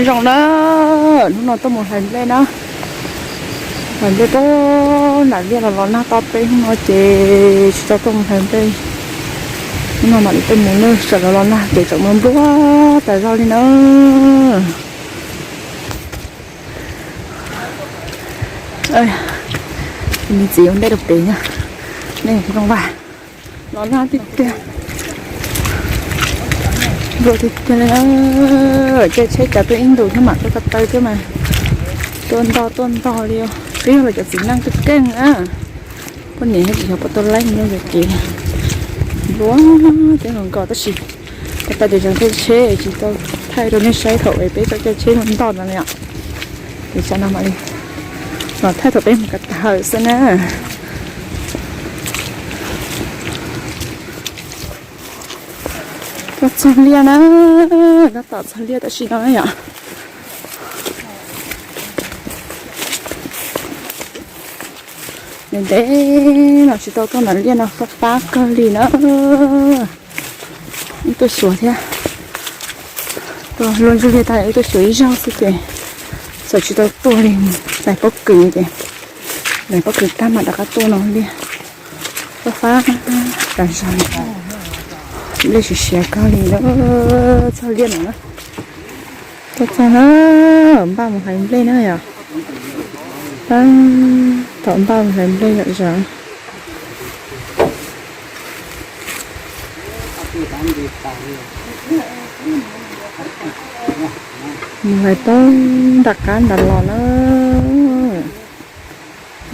Zoo na, hnub no tuaj mus hlais nplej na. Hlais nplej puag nram liaj los los nag toj teb, hnub no ces tsis tau tuaj mus hlais nplej. Hnub no mam li tuaj mus na, tsam los los nag ces tsam mus npluag tas zog li na. Me txiv ua ntej rau pem na, nej zoo vaj. Los nag tiag tiag, npluag tiag tiag li na. Caij tsheb cas tuaj ib ntus thiab mam tuaj ko taw thiab mas, tuaj ntog tuaj ntog li. Twb yog los cov txiv neej keej keej na, poj niam thiab tsis yog pom tuaj laij nyob yov kev. Npluag teb nkaus nkaus tab sis ko taw ces tseem thaij tsheb tsis tau thaij rau nej saib thaum peb txoj caij tsheb mus ntog no li os. Ces tsam no mam li los thaij thaum peb mus ko taw xwb na. Tuaj txog liaj na, tab tom txog liaj tam sim no na yom. Ntev ntev los tsis tau tuaj nram liaj no, fab fab kawg li na. Wb tuaj xyuas thiab, tuaj luaj ntsuj liaj tag wb tuaj xyuas ib zaug xwb ces txawm tsis tau tuaj li. Hlais pob kws ces, hlais pob kws tag mam rov qab tuaj no liaj. Fab fab tas zog li, nplej siav siav kawg li na. Txog liaj no na, tuaj txog na, npaj mus hlais nplej na yom. Tab tom npaj mus hlais nplej yom zav. Mus hlais puag nram qab nram los na.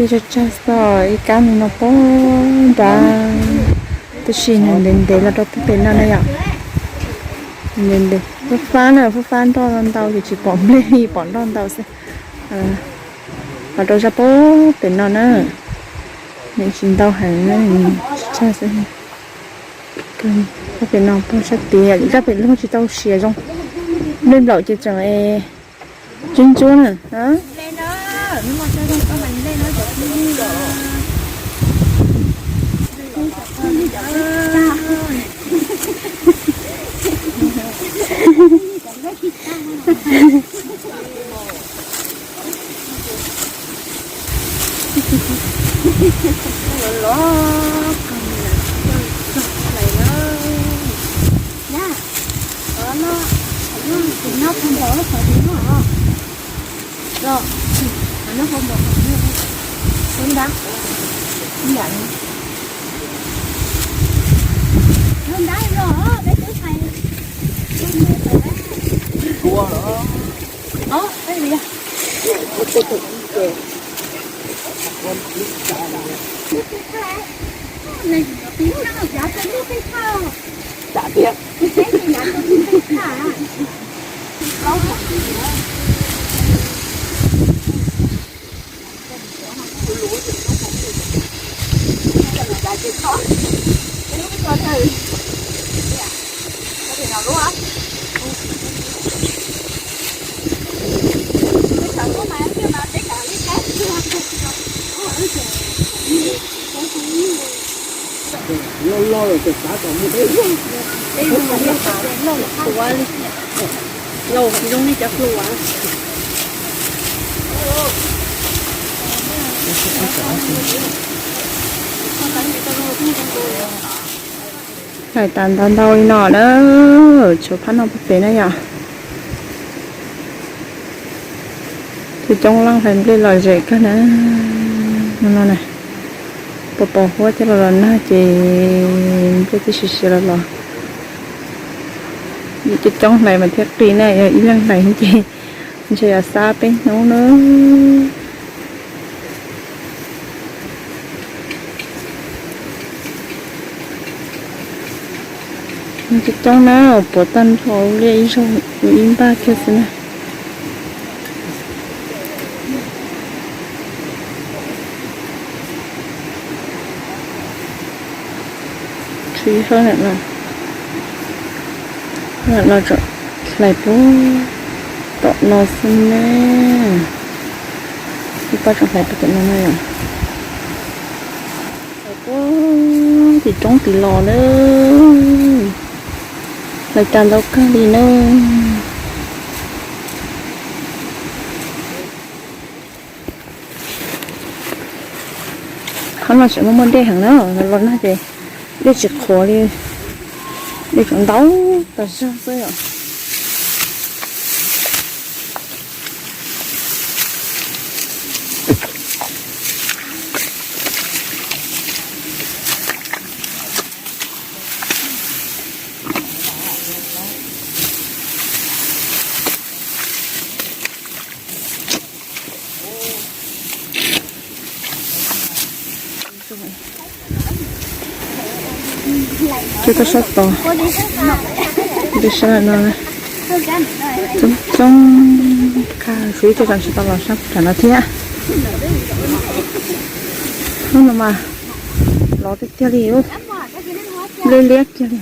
Ib tsag tsag xwb, ib kab me no puag nrad, tab sis nws ntev ntev los rau puag pem no na yom. Ntev ntev, fab fab na, fab fab nroj ntau ces tsis pom nplej li, pom nroj ntau xwb. Los rau zaj puag pem no na, nws tsis ntau heev na, tsag xwb. Puag pem no puag sab tid, zaj pem luag tsis tau siav zoo, nplej nplaum ces tseem ntsuab ntsuab na. Los los kawg, hlais na. Nyab, no, no, tus nyob puag nraum lub qhov tus nyob os. Los, no puag nraum qhov tus nyob. Tus ntab, tus ntab los, peb twb hlais. Ov, peb li. Lauj, zoo li cov hluas. Hlais tas ntau ntau li no na, tshuav phab no puag pem na yom. Coob coob leej hlais nplej lom zem kawg na. No na, pos pos huab thiab los los nag ces nplej twb siav siav los los. Coob coob hlais mas thiaj qis na, yog ib leeg hlais ces ntshe yuav xa peb hnub na. Coob coob na, puav tag nrho liaj ib zaug ib npaj kiag xwb na. Tsis hab lam los, lam los tseem hlais puag tom no xwb ne. Ib pab tseem hlais puag tom no na yom. Hlais puag tim roob tim los na. Hlais tas ntau kawg li na. Tseem muaj muaj dej heev na, los nag ces dej tsis qhuav li, dej tseem ntau tas zog xwb yom. Coj tau sab tod, sab no coob coob, kaj suav ib co tseem tsis tau los sab nram no thiab. Hnub no mas lov tiag tiag li, liab liab kiag li.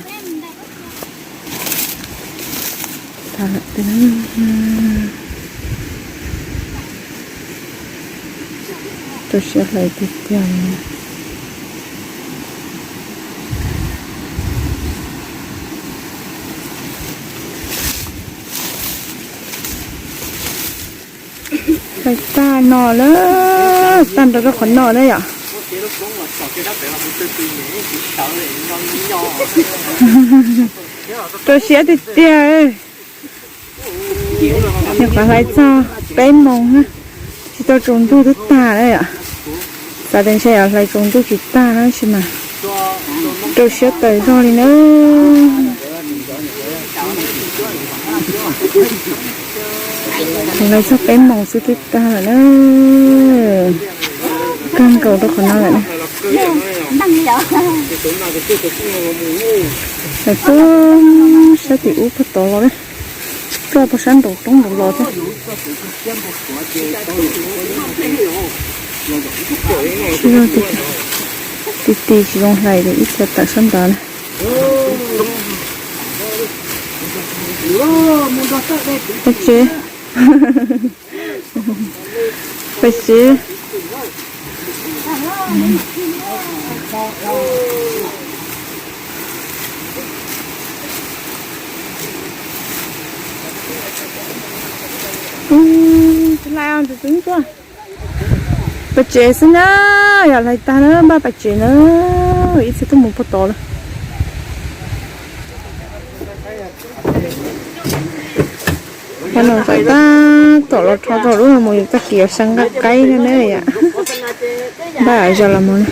Rau siab hlais tiag tiag. Hlais tag no lawm, tag nrho rau qhov no na yom. Rau siab tiag tiag. Nyuam qhuav hlais txog peb moos na, tsis tau tsaus ntuj twb tag lawm yom. Xav tias ntshe yuav hlais tsaus ntuj tsis tag na, tab sis mas rau siab tas zog li na. Hlais txog peb moos xwb twb tag lawm na. Kawg nkaus rau qhov no lawm na. Hlais puag sab tim ub puag tod los na, rau puag sab nraum roob nraum los thiab. Ti ti tsis zoo hlais li, ib txhia tawm sab nrad na. Paj tsev, paj tsev. Hlais tus twb tuaj. Paj tsev xwb na, yog hlais tag na npaj paj tsev na, ib txhia tuaj mus puag tod lawm. Qhov no txawm tab tom los rho txog lub no mus, tag kis yuav sab nqaij qaib na ne yom. Npaj zog los mus na.